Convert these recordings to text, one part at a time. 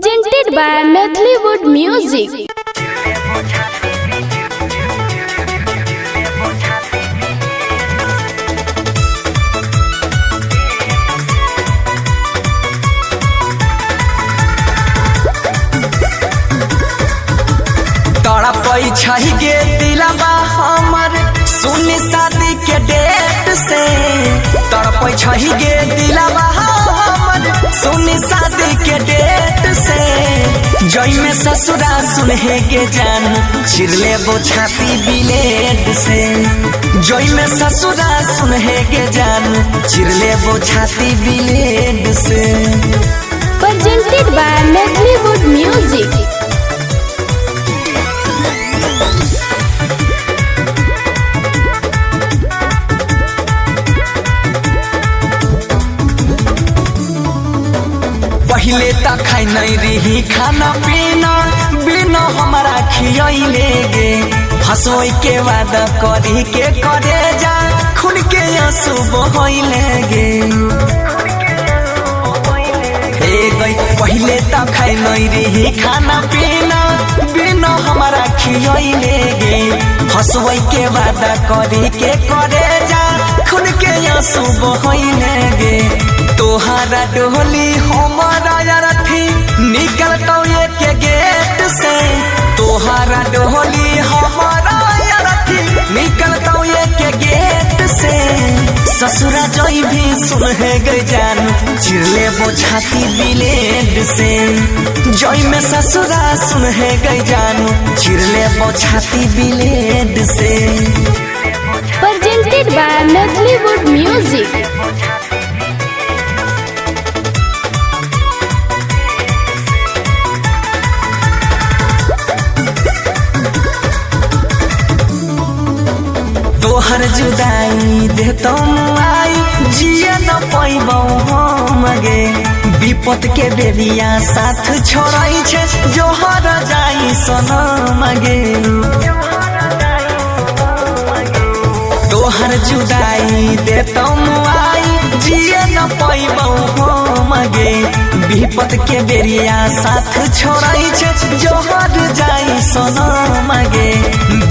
Presented by Maithili Music. तड़पै छै गे दिलबा हमर सुन शादी के डेट से। तड़पै छै गे दिलबा हमर सुन शादी के डेट से। जइमे ससुरा सुनहे के जान चिरले बो छाती बिलेट से। जइमे ससुरा सुनहे के जान चिरले बो छाती बिलेट से। Presented by Maithili Music. पहिले त खाइ नै रही खाना पीना बिना हमारा खियैले गे। हंसोई के वादा करी के करे जा खून के आंसू बहैले गे। हे गई पहिले त खाइ नै रही खाना पीना बिना हमारा खियैले गे। हंसोई के वादा करी के करे जा खून के आंसू बहैले गे। तोहारा डोली हमारा अरथी निकल तो एक गेट से। तोहारा डोली हमारा अरथी निकल तो एक गेट से। ससुरा जोई भी सुनहे गई जान चिरले बो छाती बिलेड से। जोई में ससुरा सुनहे गई जान चिरले बो छाती बिलेड से। Presented by Maithili Music. तोहर जुदाई दे तुम आई जिए न पैबौ हम गे। विपद के बेरिया साथ छोड़ै छै जोहर जाई सनम गे। तोहर जुदाई दे तुम आई जिए न पैबौ हम गे। विपद के बेरिया साथ छोड़ै छै जोहर जाई सनम गे।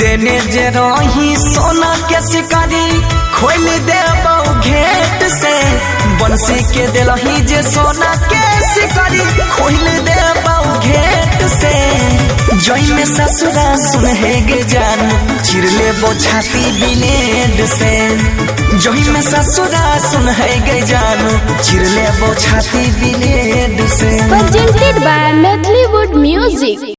देने जे रही सोना के शिकारी खोल देबौ घेट से। बंसी के देलही जे सोना के शिकारी खोल देबौ घेट से। जई में ससुरा सुनहे गे जान चिरले बो छाती बिलेड से। जई में ससुरा सुनहे गे जान चिरले बो छाती बिलेड से। Presented by Maithili Music.